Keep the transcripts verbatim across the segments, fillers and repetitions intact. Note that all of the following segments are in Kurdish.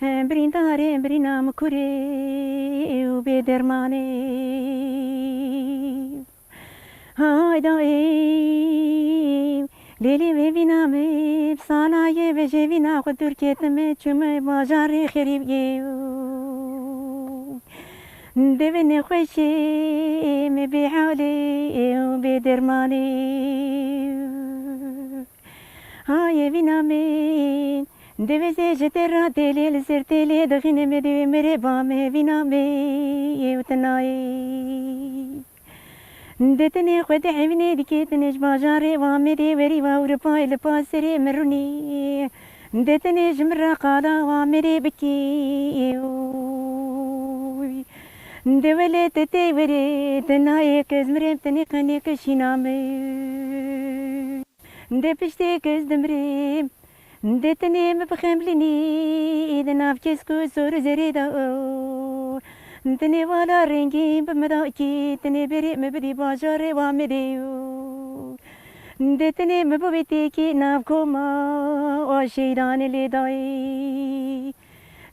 Birîndarê birîna min kurê û bê dermanê. Hayda ê, lêlê vê vîna min, bi sanayê vejê vîna xwe dûr ketime, çûme bajarê xerîbiyê. Devinê xweşê me bê halê û bê dermanê. Hayê vîna min, divê zê ji te re têlê li ser têlê dixîne me divê mirê ba me vîna me û tinayê. Di tinê xwe di evînê dikê tinê ji bajarê wa me dê werî va Ewropayê li paserê min rûnî. Di tinê ji min re qala wa me dê bikî. Oy. Di welê te tê werê, te nayê kes mirê, tenê qenê ke şîna me. Di piştê kes dimrê, di tenê min bixemlînî, di nav kesk û sor û zerê de o. Tenê vala rengîn bi min da kî, tenê berê min bidî bajarê wa me dê yo. Di tenê min bibê têkî nav koma, o şehîdanê lê dayî.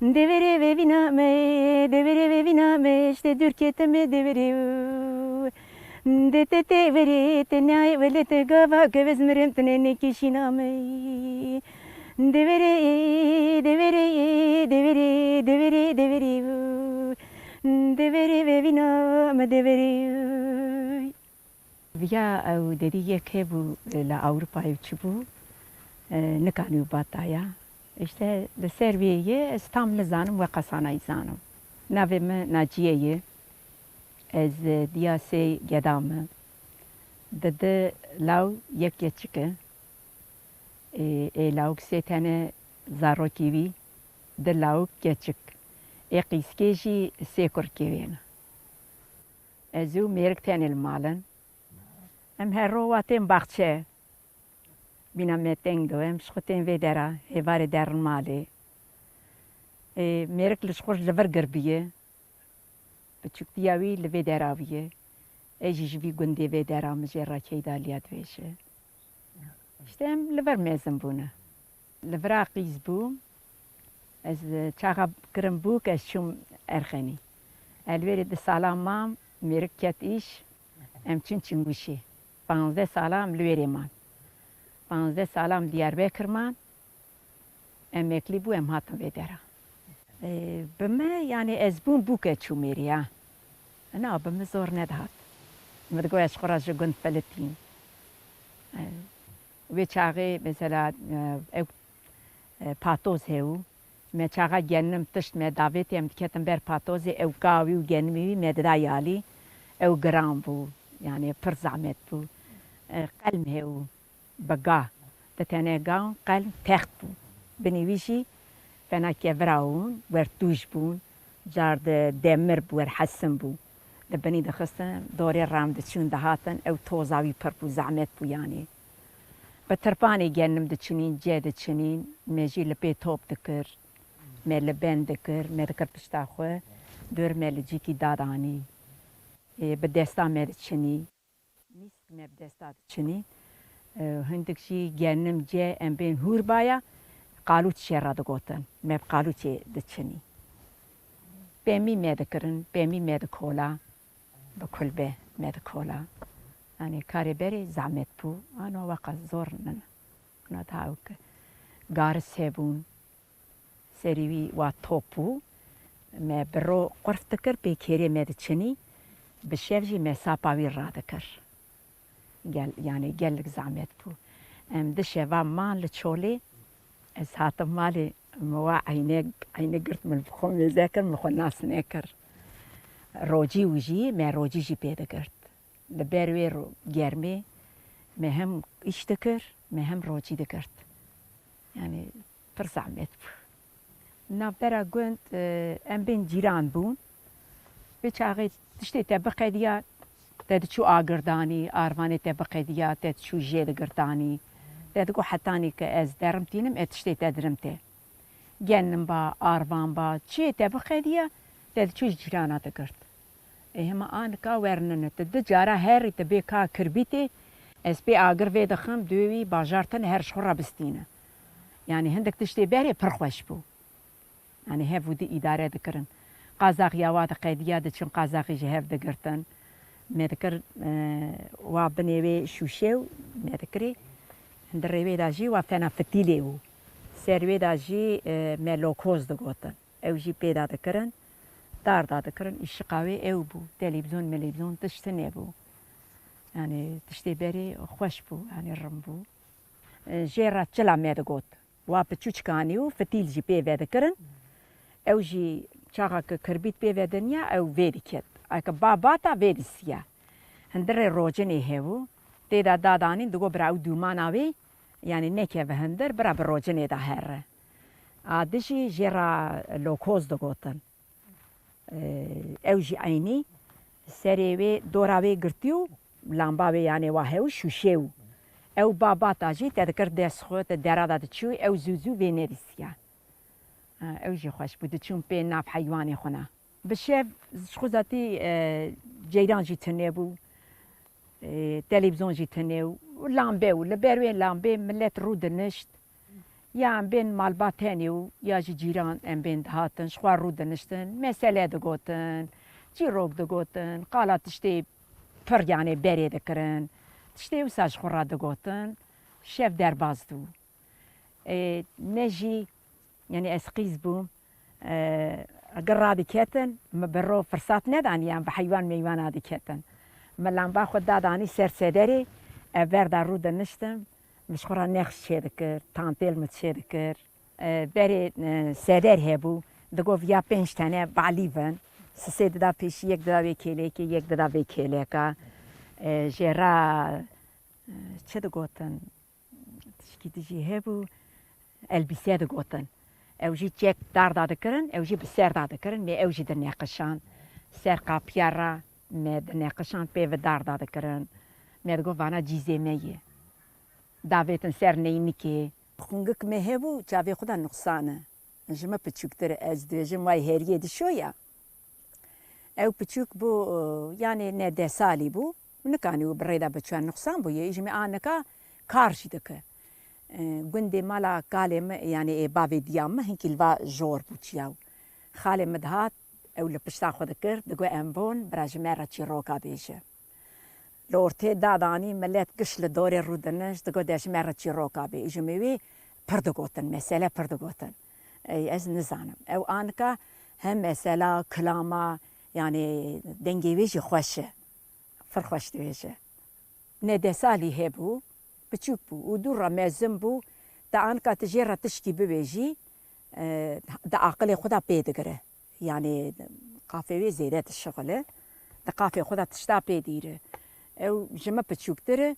Deverê vevîna me, deverê vevîna me, işte dûr ketime deverê. De te tê verê, te nayê welê te gava ke ez mirim, tu ne nekişîna me. Deverê, deverê, deverê, deverê, deverê, deverê. Deverê vevîna me deverê. Viya ew derî yek hebû li Ewropayê çi bû, e, nikanî û bataya. Îşte li ser vê yê ez tam nizanim, weqa sanayî zanim. Navê min Naciye ye. Ez, e, diya sê geda me. Di di law yek keçik e. Ê, ê lawik sê tene zarokî wî, di lawik keçik. Ê qîskê jî sê kurkê wê ne. Ez û mêrik tenê li mal in. Em her ro wa tên baxçe. Bîna me teng do, em ji xwe tên vê dera, hêvarê derin malê. Ê, mêrik li ji xwe li vir gir bûye. Biçûktiya wî li vê dera bûye. Ê jî ji vî gundê vê dera min jê re keyda liya dibêje. Îşte em li vir mezin bûne. Li vira qîz bûm. Ez çaxa kirim bûk, ez çûm Erxenî. Ez li wêrê du salan mam, mêrik ket îş, em çûn Çingûşê. Panzdeh sala em li wêrê man. Panzdeh sala em Diyarbekir man. Emeklî bû, em hatin vê dera. E, bi me, yanî ez bûm bûke çûm êrî ya. Na, bi min zor nedihat. Min digot ez xwe re ji gund filitîm. E, wê çaxê, mesela, e, ew, e, patoz hebû. Me çaxa genim tişt me davêtê, em diketin ber patozê, ew gawî û genimî wî me dida yalî. Ew giran bû, yanî pir zehmet bû. E, qelm hebû. Bi ga, di tenê ga qelm text bû. Binî wî jî fena kevira bûn, wer tûj bûn, car di demir bû, wer hesin bû. Di binî dixistin, dorê ram diçûn dihatin, ew toza wî pir bû, zehmet bû yanî. Bi tirpanê genim diçinîn, cê diçinîn, me jî li pê top dikir, me li ben dikir, me dikir pişta xwe, dor me li cîkî dadanî. Ê, bi desta me diçinî. Mîsk me bi desta diçinî. E, hindik jî genim cê em bên hûr baya, qalûç jê re digotin. Me bi qalûçê diçinî. Pemî me dikirin, pemî me dikola, bi kulbe me dikola. Yanî karê berê zehmet bû. Ano weqa zor nina. Kuna daha ew ki garis hebûn. Serî wî wa top bû. Me bi ro qurf dikir, pê kêrê me diçinî. Bi şev jî me sapa wî radikir. Gel, yanî gelek zehmet bû. Em di şeva man li çolê. Ez hatim malê, min wa eynek, eynek girt, min bi xwe mêze kir, min xwe nas nekir. Rocî û jî, me rocî jî pê digirt. Li ber wê ro-, germê me hem îş dikir, me hem rocî digirt. Yanî pir zehmet bû. Navbera gund, e, em bên cîran bûn. Vê çaxê tiştê te biqediya, te diçû agir danî, arvanê te biqediya, te diçû jê digirtanî. Te digot hetanî ke ez derim tînim, ez tiştê te dirim te. Genim ba, arvan ba, çiyê te biqediya, te diçû ji cîrana digirt. Ê hema a nika wernine, tu du cara herî tu bê ka kirbîtê, ez pê agir vê dixim, duê wî bajar tune her ji xwe re bistîne. Yanî hindik tiştê berê pir xweş bû. Yanî hev û di îdare dikirin. Qazaxiya wa diqediya diçin qazaxî ji hev digirtin. Me dikir, e, wa binê wê şûşe û me dikirê. Hundirê wê de jî wa fena fitîlê û ser wê de jî, e, me lokoz digotin. Ew jî pê de dikirin, dar de dikirin. Îşiqa wê ew bû. Televîzyon, melevîzyon tişt nebû. Yanî tiştê berê xweş bû, yanî rim bû. E, jê re çila me digot. Wa piçûçik anî û fitîl jî pê ve dikirin. Ew jî çaxa ku kirbît pê ve dinya, ew vê diket. Eke ba bata vê disiya. Hundirê rocinê hebû. Tê de dadanîn digo bira ew dûmana wê, yanî nekeve hundir, bira bi rocinê de here. A di jî jê re lokoz digotin. Ew jî eynî serê wê, dora wê girtî û lamba wê, yanê wa hew şûşe û ew babata jî te dikir dest xwe, te dera de diçû, ew zû zû vê nedîsiya. Ha, ew jî xweş bû, diçûn pê nav heywanê xwe ne. Bi şev ji xwe zatî, e, ceyran jî tune bû, e, televîzyon jî tune û lambe û li ber wê lambê milet rû dinişt. Ya em bên malbat tenê û ya jî cîran em bên dihatin, ji xwe rû diniştin, mesele digotin, çîrok digotin, qala tiştê pir, yanê berê dikirin, tiştê wisa ji xwe re digotin, şev derbaz dû. Ê, me jî, yanî ez qîz bûm, e, gir radiketin, min bi ro firsat nedanî, yan bi heywan meywana diketin. Min lamba xwe dadanî ser sederê, ev ver de rû diniştim, min ji xwe re nexş çêdikir, tantêl min çêdikir. E, berê, e, seder hebû, digov ya pênc tene balî bin, sisê dida pêşî, yek dida vê kêlekê, yek dida vê kêleka. E, jê re, e, çi digotin? Tişkî di jî hebû, elbîse digotin. Ew jî çek dar da dikirin, ew jî bi ser da dikirin, me ew jî dineqişan. Ser qapiya re me dineqişan, pê ve dar da dikirin. Me digot vana cîzê me ye. Davêtin ser neynikê. Xungik me hebû, çavê xwe de nuqsan e. Ji min piçûktir e, ez dibêjim, way heriyê dişo ya. Ew piçûk bû, e, yanê ne deh salî bû. Nikanî û bi rê de biçû, nuqsan bû yê. Ji me a nika kar jî dike. E, gundê mala kalê min, yanê ê bavê diya min, hinkî li va jor bû çiya. Xalê min dihat, ew li pişta xwe dikir, digot, em bon, bira ji me re çîroka bêje. Li ortê dadanî, milet giş li dorê rû dinişt, digot, de ji me re çîroka bê. Ji me wê pir digotin, mesele pir digotin. Ey, ez nizanim. Ew anika hem mesela, kilama, yanî dengê wê jî xweş e. Pir xweş dibêje. Ne deh salî hebû, piçûk bû û dû re mezin bû. Te anika tu jê re tişkî bibêjî, e, di aqilê xwe de pê digire. Yanî qafê wê zêde dişixile, di qafê xwe de tişta pê dîre. Ew ji min piçûktir e,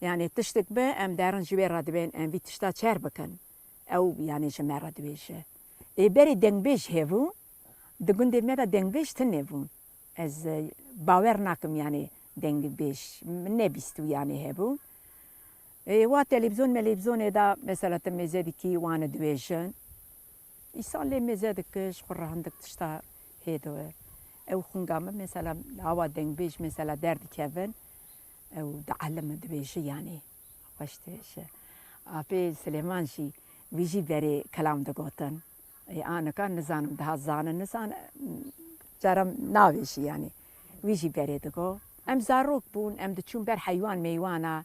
yanî tiştik be, em derin ji wê re dibên, em vî tişta çer bikin. Ew, yanî ji me re dibêje. Ê berê dengbêj hebû, di gundê me de dengbêj tune bûn. Ez, e, bawer nakim, yanî dengbêj min nebîstû, yanî hebû. Ê, wa televîzyon melevîzyonê de mesela tu mêze dikî, wan dibêjin. Îsan lê mêze dike, ji xwe re hindik tişta hê diwe. Ew xunga min mesela awa dengbêj mesela derdikevin, ew dielime, dibêje, yanî xweş dibêje. Apê Silêman jî, wî jî berê kelam digotin. Ê, anika nizanim, daha zane nizane, cara nabêjî, yanî. Wî jî berê digo. Em zarok bûn, em diçûn ber heywan meywana,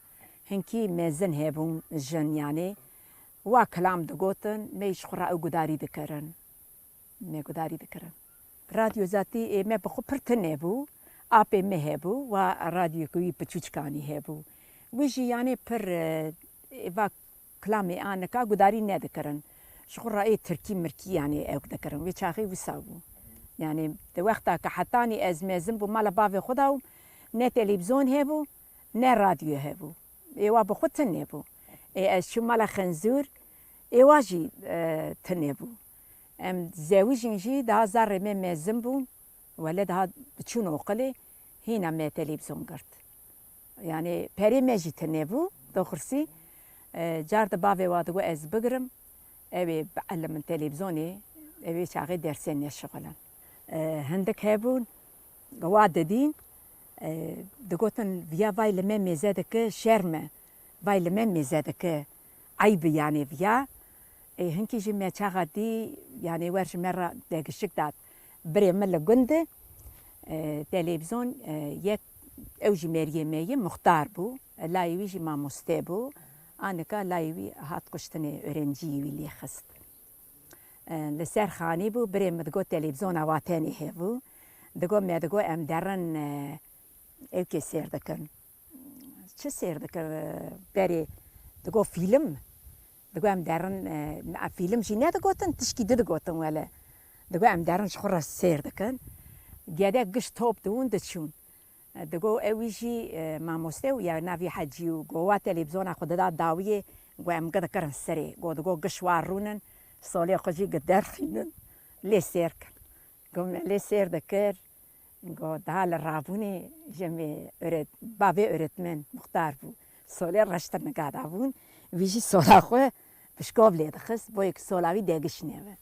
hinkî mezin hebûn jin, yanî. Wa kilam digotin, me ji xwe re ew gudarî dikirin. Me gudarî dikirin. Radyo zatî, ê, me bi xwe pir tune bû. Apê me hebû, wa radyoyeke wî piçûçikanî hebû. Wî jî, yanî, pir, e, ê, va kilamê a nika gudarî nedikirin. Ji xwe re ê tirkî mirkî, yanî, ew dikirin. Wê çaxê wisa bû. Yanî, di wexta ke hetanî ez mezin bûm mala bavê xwe de bûm, ne televîzyon hebû, ne radyo hebû. Ê wa bi xwe tune bû. Ê ez çûm mala Xenzûr, ê wa jî, e, tune bû. Em zewijîn jî, daha zarê me mezin bûn, wele daha diçûn oqilê, hîna me televîzyon girt. Yanî perê me jî tune bû, doxursî, e, car di bavê wa digot ez bigirim, ew ê bielimin televîzyonê, ew ê çaxê dersê neşixulin. E, hindik hebûn, wa didîn, e, digotin, viya vay li me mêze dike, şerm e, vay li me mêze dike, eyb e, yanî viya. Ê, hinkî jî me çaxa dî, yanî wer ji me re degişik dat. Birê min li gund e, e, televîzyon, e, yek, ew jî meriyê me ye, muxtar bû. Layê wî jî mamoste bû. A nika layê wî hat kuştinê, öğrenciyê wî lê xist. E, li ser xanî bû, birê min digot televîzyona wa tenê hebû. Digot me digot em derin, e, ew kê sêr dikin. Çi sêr dikin, e, berê? Digot fîlm. Digot em derin, e, na, fîlm jî nedigotin, tişkî di digotin wele. Digot em derin ji xwe re sêr dikin. Gedek giş top dibûn diçûn. E, digot ew wî jî, e, mamoste û ya navî Hecî û go wa televîzyona xwe dida dawiyê, go em gi dikirin serê. Go digot giş wa rûnin, solê xwe jî gi derxînin, lê sêr kin. Go me lê sêr dikir. Go daha li rabûnê ji me öğret-, bavê öğretmen muxtar bû. Solê reştir niga dabûn. Vî jî sola xwe bi şkov lê dixist. Boyê ki sola wî degişt nebe.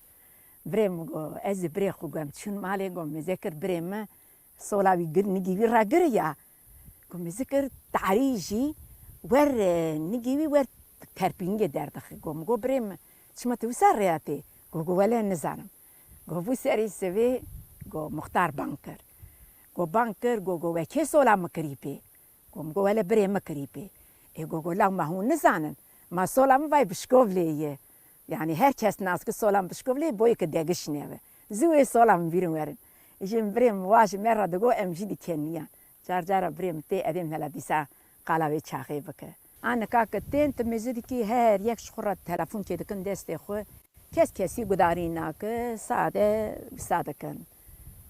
Birê min go, ez ê birê xwe gom çûn malê, go mêze kir birê min sola wî gir, nigî wî re gir ya. Go mêze kir tarî jî wer, e, nigî wî wer terpîniyê derdixi. Go min go birê min, çima tu wisa rêya tê? Go, go wele nizanim. Go bû serê sivê, go muxtar bang kir. Go bang kir, go, go we kê sola min kirî pê? Go min go wele birê min kirî pê. Ê go, go lewma hûn nizanin. Ma sola min vay bi şkov lê ye. Yanî her kes nas ki sola min bi şkov lê, boyê ki degiş nebe. Zû wê sola min bîrin werin. Jin birê min wa ji me re digo em jî dikeniyan. Car cara birê min tê edê min hela dîsa qala wê çaxê bike. A nika ki tên tu mêze dikî her yek ji xwe re telefon kê dikin destê xwe. Kes kesî gudarî nake, sade wisa dikin.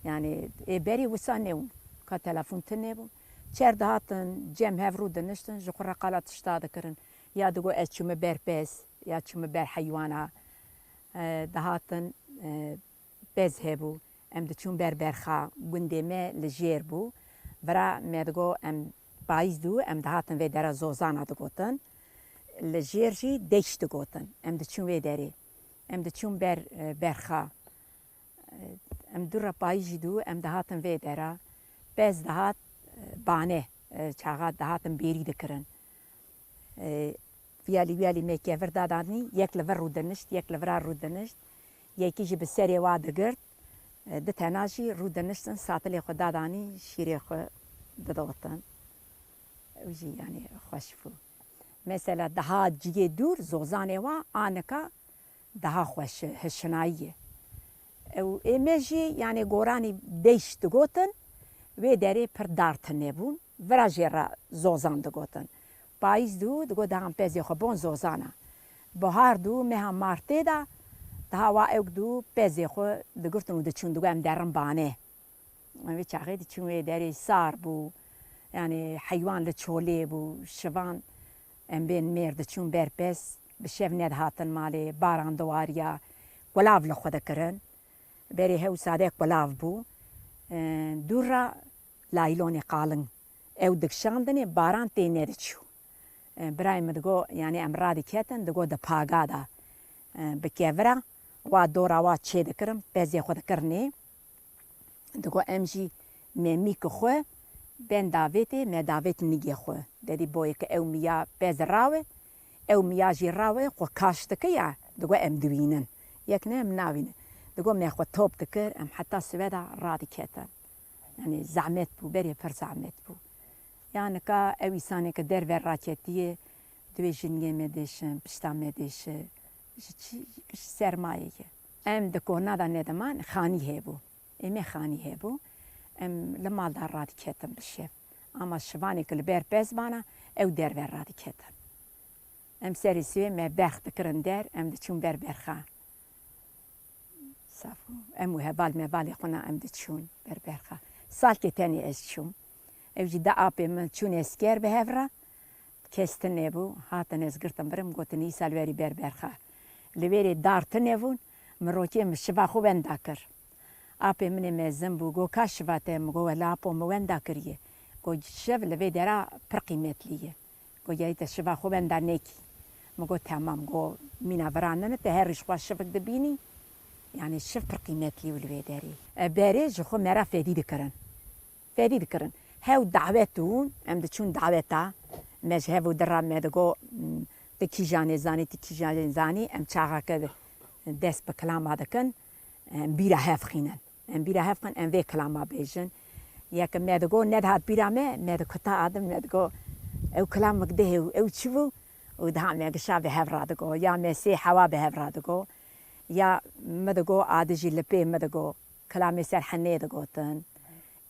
Yanî ê berî wisa newin. Ka telefon tune bû. Çer dihatin cem hev rû diniştin, ji xwe re qala tişta dikirin. Ya digo ez çûme ber pez, ya çûme ber heywana. E, dihatin, e, pez hebû. Em diçûn ber berxa, gundê me li jêr bû. Vira me digo em payîz dû, em dihatin vê dera zozana digotin. Li jêr jî deş digotin. Em diçûn vê derê. Em diçûn ber, e, berxa. E, em dû re payîz jî dû, em dihatin vê dera. Pez dihat, e, bane, e, çaxa dihatin bêrî dikirin. E, viyalî, viyalî me kevir dadanî, yek li vir rûdinişt, yek li vira rûdinişt. Yekî jî bi serê wa digirt. E, di tena jî rûdiniştin, satilê xwe dadanî, şîrê xwe didotin. Ew jî, yanî, xweş bû. Mesela daha cihê dûr, zozanê wa, a nika daha xweş e, hişinayî ye. Ew ê me jî, yanî, goranî deyş digotin, wê derê pir dar tune bûn, vira jê re zozan digotin. Payîz dû, digot, dihan pezê xwe bon zozana. Bihar dû, meha martê de, daha wa ewk dû, pezê xwe digirtin û diçûn, digot, em derin bane. Em vê çaxê diçûn wê derê sar bû. Yanî heywan li çolê bû. Şivan em bên mêr diçûn ber pez. Bi şev nedihatin malê. Baran diwariya. Kulav li xwe dikirin. Berê hew sade kulav bû. E, dûr re laylonê qalin. Ew dikişandinê baran tê nediçû. E, birayê min digo, yanî em radiketin, digo di paga de, e, bi kevira, wa dora wa çê dikirin, pezê xwe dikirinê. Digo em jî me mîk xwe ben davêtê, me davêt nigê xwe. Dedî boyê ki ew miya pez rawe, ew miya jî rawe, xwe kaş dike ya, digo em diwînin. Yek ne em navînin. Digo me xwe top dikir, em heta sibe de radiketin. Yanî zehmet bû, berê pir zehmet bû. Ya nika ew îsanê ke derve raketiye, divê jiniyê me dêşin, pişta me dêşe. Ji çi, ji sermayê ye. Em di kona de nediman, xanî hebû. Ê me xanî hebû. Em li mal de radiketin bi şev. Ama şivanê ke li ber pez bana, ew derve radiketin. Em serê sibê me berx dikirin der, em diçûn ber berxa. Safo. Em û heval mevalê xwe na em diçûn ber berxa. Salkê tenê ez çûm. Ew jî da apê min çûn esker bi hev re. Kes tune bû. Hatin ez girtin birim, gotin îsal werî ber berxa. Li vêrê dar tune bûn. Min rokê min şiva xwe wenda kir. Apê min ê mezin bû. Go ka şiva te? Min go wela apo min wenda kiriye. Go şiv li vê dera pir qîmetlî ye. Go, yayî te şiva xwe wenda nekî. Min got, temam. Go, mîna vira nine, te her rî ji xwe şivik dibînî. Yanî şiv pir qîmetlî û li vê derê. E, berê ji xwe me re fedî dikirin. Fedî dikirin. Hew dawet û em diçûn daweta. Me ji hev û di re me digo, m, Ti kîjanê zanî, ti kîjanê zanî, em çaxeke dest bi kilama dikin, em bîra hev xînin. Em bîra hev xin, em vê kilama bêjin. Yek me digo, nedihat bîra me, me dikuta adim, me digo, ew kilamik dihê û ew çi bû? Û diha me gişa bi hev ra digo, ya me sê hewa bi hev ra digo, ya mi digo, adi jî li pê mi digo, kilamê ser henê digotin,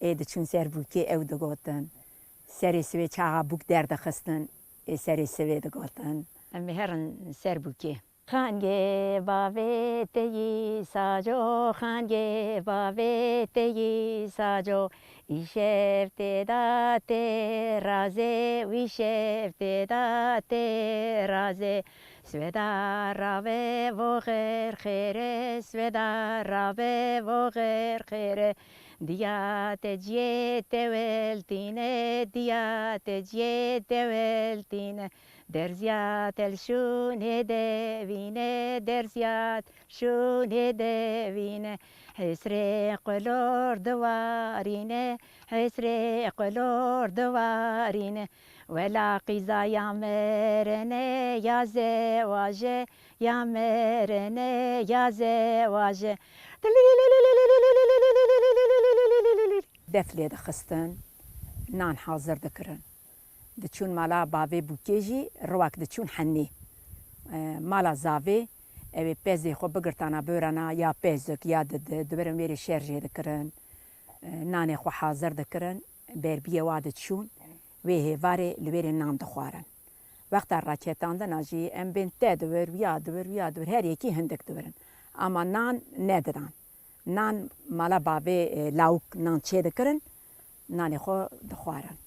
ê diçûn ser bûkê ew digotin. Serê sivê çaxa bûk derdixistin, ê serê sivê digotin. Em ê herin ser bûkê. Xangê bavê te yî saco, xangê bavê te yî saco. Îşev tê da tê razê, wîşev tê da tê razê. Sweda rave vo xêr xêre, sweda rave vo xêr xêre. Diya te ciyê teweltîne, diya te ciyê teweltîne. Derziya te li şûnê devîne, derziya te li şûnê devîne. Hesrê qulor diwarîne, hesrê qulor diwarîne. Wela qîza ya merene ya zewaje, ya merene ya zewaje. Def lê dixistin, nan hazir dikirin. Diçûn mala bavê bûkê jî, riwak diçûn henî. E, mala zavê, ew ê pezê xwe bigirtana, borana ya pezik ya didi, dibirin wêrê şerjê dikirin. E, nanê xwe hazir dikirin, berbiyê wa diçûn, wê hêvarê li wêrê nan dixwarin. Wexta raketandina jî em bên te diwir, wiya diwir, wiya diwir, her yekî hindik diwirin. Ama nan nedidan. Nan mala bavê, e, lawik nan çêdikirin, nanê xwe dixwarin.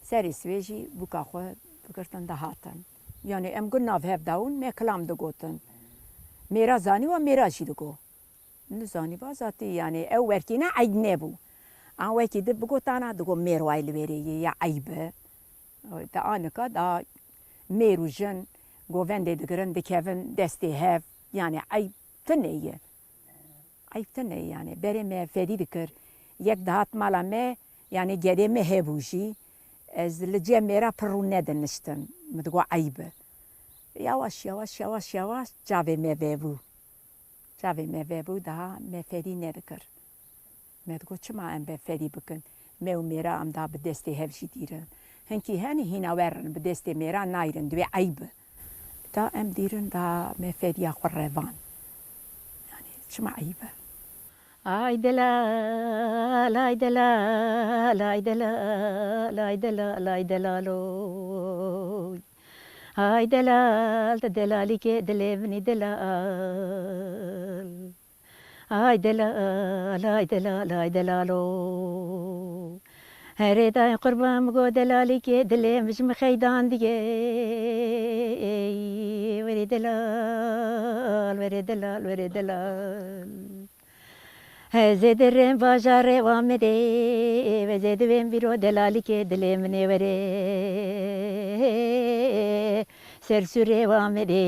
Serê sivê jî bûka xwe digirtin dihatin. Yanî em gu nav hev dawin, me kilam digotin. Mêra zanî wa mêra jî digo. Nizanî va zatî, yanî ew werkîne eyb nebû. An wekî di bigotana, digo mêr way li wêrê yê ya eyb e. Te anika da mêr û jin govendê digirin, dikevin destê hev, yanî eyb tune ye. Eyb tune ye, yanî berê me fedî dikir. Yek dihat mala me, yanî gedê me hebû jî. Ez li cem mêra pir rû nediniştim. Min digo eyb e. Yawaş, yawaş, yawaş, yawaş çavê me vebû. Çavê me vebû, daha me fedî nedikir. Me digot, çima em be fedî bikin? Me û mêra em da bi destê hev jî dîrin. Hinkî henî hîna wer in, bi destê mêra nayrin, divê eyb e. Da em dîrin, da me fediya xwe revan. Yanî çima eyb e? Ay delal, ay delal, ay delal, ay delal, ay delal oy. Ay delal, te delalîkê dilê min î delal. Ay delal, ay delal, ay delalo. Herê dayê qurban min go delalîkê dilê min ji min xeydan digê. Ey, werê delal, werê delal, werê delal. Hezê dirêm bajarê wa min dê, vezê divêm vîro delalîkê dilê min ê werê. Ser sûrê wa min dê.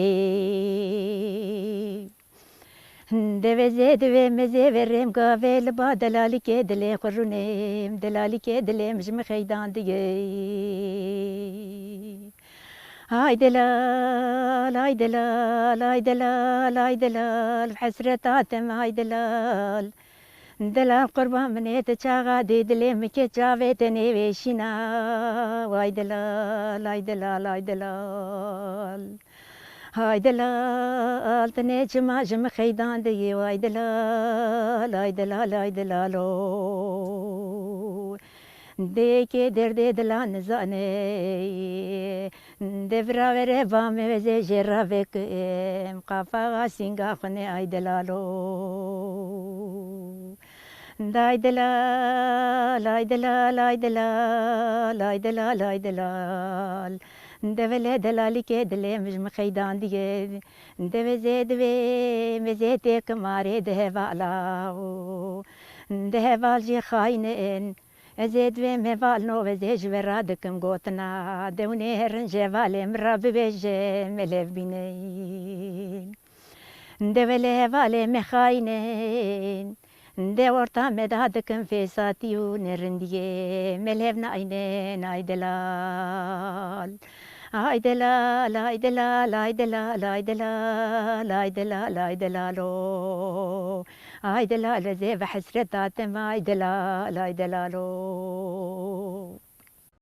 Devezê divê mezê verêm gavê li ba delalîkê dilê xwe rûnêm, delalîkê dilêm ji min xeydan digê. Ay delal, ay delal, ay delal, ay delal, hesreta te me ay delal. Delal qurban min ê te çaxa dê dilê min ke çavê te nêvêşîna. Ay delal, ay delal, ay delal. Hay delal, tu ne çima ji min xeydan diyê, way delal, ay delal, ay delalo. Dê kê derdê dila nizane, dê vira were va me veze jê ra vekim, qafaxa sînga xwe ne, ay delalo. Day delal, ay delal, ay delal, ay delal, ay delal. De vele delalîkê dilê min ji min xeydan diye. De veze divê, veze tê kimarê de hevala û de heval jê xayîn in. Ez ê divê meval no veze ji ve ra dikim gotina. Dewnê herin ji hevalê min ra bibêje, me lev bînin. De wele hevalê me xayînin, de orta me da dikin fêsatî û nerindiyê, me li hev nayînin, ay delal. Ay delal, ay delal, ay delal, ay delal, ay delal, ay delalo. Ay delal, ez ê bi hesret hatim, ay delal, ay delalo.